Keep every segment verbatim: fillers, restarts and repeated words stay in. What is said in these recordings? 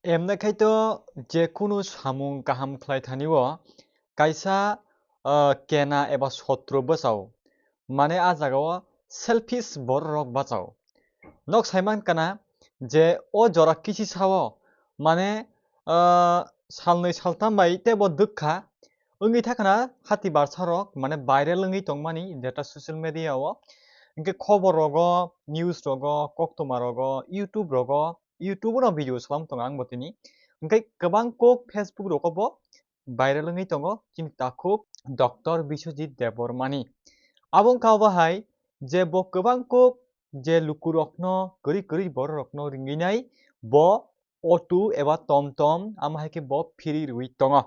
Emne khai to je kunu samung kaham khlai thani o kaisa, ah, kena eba sotro bwsao, mane a jaga o selfish borok rok bachao. Nok saiman kana je o jora kisi sao, mane, ah, salnwi saltam bai tebo dwkha wngwi thakna hati barsa rok mane viral wngwi tongmani jeta social media o, hwnkhe khobor rogo, news rogo, koktwma rogo, YouTube rogo, YouTube no video salam tongo ang bo tini. Hwnkhe kwbang kok Facebook rogo bo viral wngwi tongo chini takhuk Doctor Biswajit Debbarmani. Abo wngkha obo hai je bo kwbang kok je lukurokno, kwrwi kwrwi bororokno ringwi nai bo auto eba tom tom, amo hai khe bo phiri rwi tongo.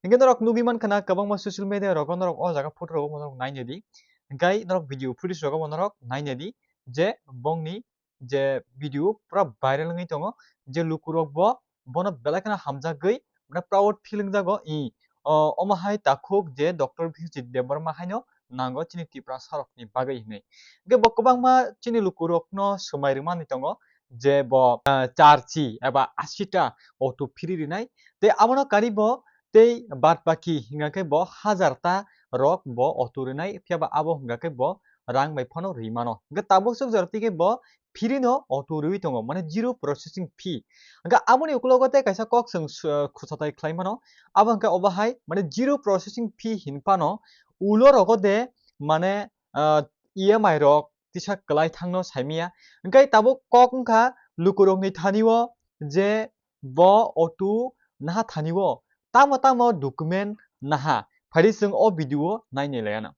Hwnkhe norok nugwi mankha na kwbangma social media rogo norok o jaga photo rogo norok nainai di. Hwnkhe norok video footage rogo bo norok nainai di je bongni je video pura viral wngwi tongo, je lukurok bo bono belai kheno hamjagwi mane proud feel wngjago, i, o, omo hai takhuk je Doctor Biswajit Debbarma haino nango chini Tiprasa rokni bagwi hinwi. Hwnkhe bo kwbangma chini lukurokno swmai rwmani tongo je bo, ah, charchi eba asita auto phiri rinai, tei abono kari bo tei bad baki hingkha khe bo hajar ta rok bo auto rinai, phiya ba abo hingkha khe bo rang bai phano ri mano. Hingkhe tabuk swk jora twi khe bo phiri no auto riwi tongo, mane zero processing fee. Hingkhe aboni ukulogo tei kaisa kok chwng su-, khusatai khlai mano, abo hingkhe obo hai mane zero processing fee hin phano ulo rogo de mane, ah, E M I rok tisa kwlai thangno saimaya. Hingkhe tabuk kok wngkha lukurokni thani o je bo auto naha thani o tamo tamo document naha. Phaidi chwng o video o nainai laiano.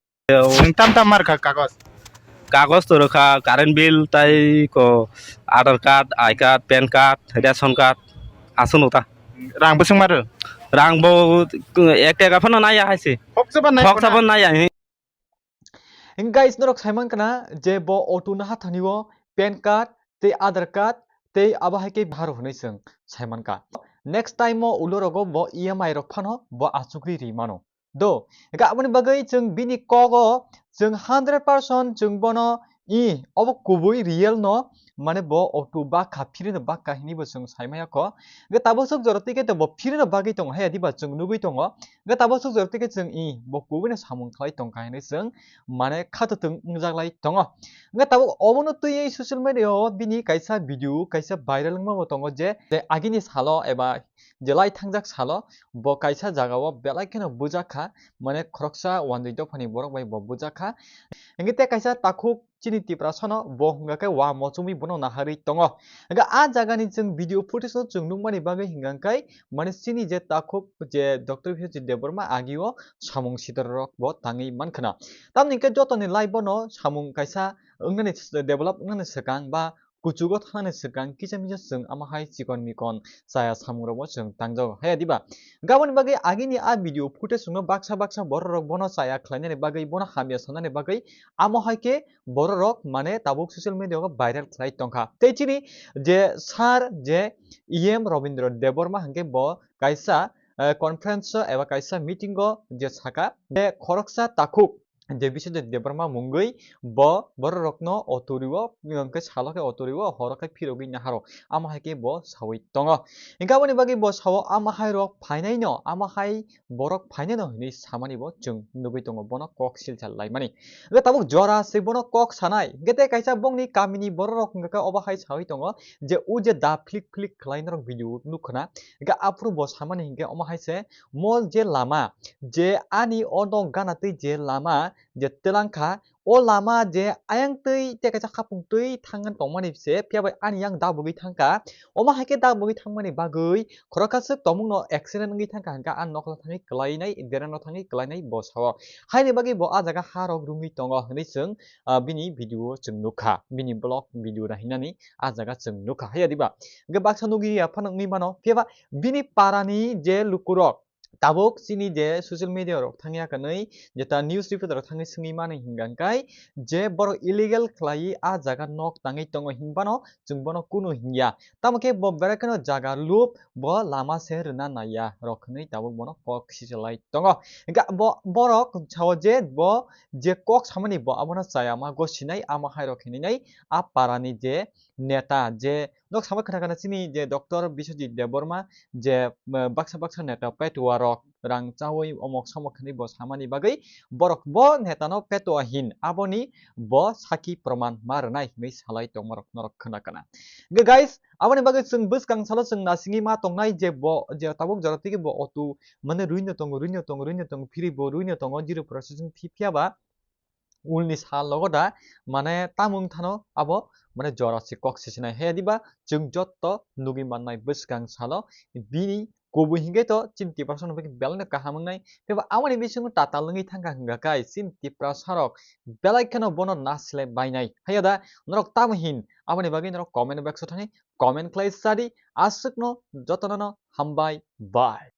Tam tam mar kha kagos. Kagos to rwkha, current bill, tai ko Aadhaar card, I card, PAN card, ration card, aswk nuk ta. Rang bwswk maro? Rang bo ek taka phano naiya hai se. Hok saban nai Hok khona. Saban naiya. Hing guys, norok saiman kana je bo auto naha thani o PAN card tei Aadhaar card tei abo hai khe bahar hwnwi chwng saiman ka. Next time o ulo rogo bo E M I rok phano bo achukri ri mano. Do, hingkhe aboni bagwi chwng bini kogo chwng hundred percent chwng bono i obo kubui real no, mane bo auto bakha, phiri no bakha hinwi bo chwng saimaya kho. Hingkhe tabuk swk jora twi khe bo phiri no bagwi tongo, haya diba chwng nugwi tongo. Hingkhe tabuk swk jora twi khe chwng i bo kubui no samung khlai tongkha hinwi chwng mane khatutwng wngjaklai tongo. Hingkhe tabuk obono twiwi social media o bini kaisa video kaisa viral wngma bo tongo je, je agini salo eba je lai thangjak salo bo kaisa jaga o belai kheno bujak kha, mane khoroksa uandui dophani borok bai bo bujak kha. Hingkhe tei kaisa takhuk chini Tiprasa no bo hwnga khe wa mochomwi bono naharwi tongo. Hingkhe a jaga ni chwng video footage no chwng nukmani bagwi hingkha khe mane chini je takhuk je Doctor Biswajit Debbarma agi o samung sitor rok bo tangwi mankhana. Tamni hingkhe joto ni life bono samung kaisa wngnani develop wngnani swkang ba kuchugo thangnani swkang kisa misa chwng ama hai chikon mikon chaya samung rokbo chwng tangjago, haya diba? Gaboni bagwi agini a video footage chwngno baksa baksa borok rok bono chaya khlainani bagwi, bono hamya sanani bagwi, amo hai khe borok rok mane tabuk social media o viral khlai tongkha. Tei chini je sir je E M Rabindra Debbarma hwnkhe bo kaisa, eh, conference o eba kaisa meeting o je saka je khoroksa takhuk je Biswajit Debbarma mungwi bo borok rokno auto rio, hwnkhe salo khe auto rio, horo khe phirogwi naharo, amo hai khe bo sawi tongo. Hingkhe aboni bagwi bo sao, amo hai rok phainai no, amo hai borok phainai no hinwi samani bo chwng nugwi tongo, bono kok silsa laimani. Hingkhe tabuk jora se bono kok sanai, hingkhe tei kaisa bongni kamini borok rok hingkha khe obo hai sawi tongo je, o je da phlik phlik khlai norok video nukkha na, hingkhe aphuru bo samani hingkhe omo hai se mol je lama, je ani o nok gana twi je lama je twlang kha, o lama je ayang twi tei kaisa hapung twi thangna tongmani se, phiya bai ani yang dabugwi thangkha. Omo hai khe dabugwi thangmani bagwi khoroksa swk tongmungno accident wngwi thangkha, hwnkhe a nokla thangwi kwlainai, derano thangwi kwlainai bo sao. Haini bagwi bo a jaga ha rok rwngwi tongo hwnwi chwng, ah, bini video o chwng nukha, bini vlog video nahinani a jaga chwng nukha, haya diba? Hwnkhe baksa nugwi ya phano wngwi mano, phiya ba bini parani je lukurok, tabuk chini je social media rok thangya kwnwi, jeta news reporter rok thangwi swngwi mani hingkha khe je borok illegal khlaiwi a jaga nok tangwi tongo hinbano chwng bono kunu hinya. Tamo khe bo berai kheno jaga lup, bo lama se rwna naiya rok hwnwi tabuk bono kok sichalai tongo. Hingkhe bo borok sao je bo je kok samani bo abono chaya ma gosinai, amo hai rok hinwi nai a parani je neta je nok sama khna khna chini je Doctor Biswajit Debbarma je, eh, baksa baksa neta petua rok rang chawi omok somok hinwi bo samani bagwi borok bo neta no petua hin aboni bo saki proman ma rwnai hinwi salai tongmarok norok khna khna. Hwnkhe guys, aboni bagwi chwng bwskang salo chwng nasingwi ma tongnai je bo je tabuk jora tigi bo auto mane rwino tongo, rwino tongo, rwino tongo, phiri bo rwino tongo, zero processing thi phiya ba ulni sal logo da mane tamung thano abo mane jora se kok se sinai. He diba chwng jotto nugwi mannai bwskang salo bini kubui hingke to chini Tiprasa no belai no kaham wngnai. Tebo amoni bisingo tatal wngwi thangkha hwnkha kai chini Tiprasa rok belai kheno bono nasilai bainai. Haya da norok tamo hin aboni bagwi norok comment box o thangwi comment khlai sadi. Aswkno jotono no hambai, bye.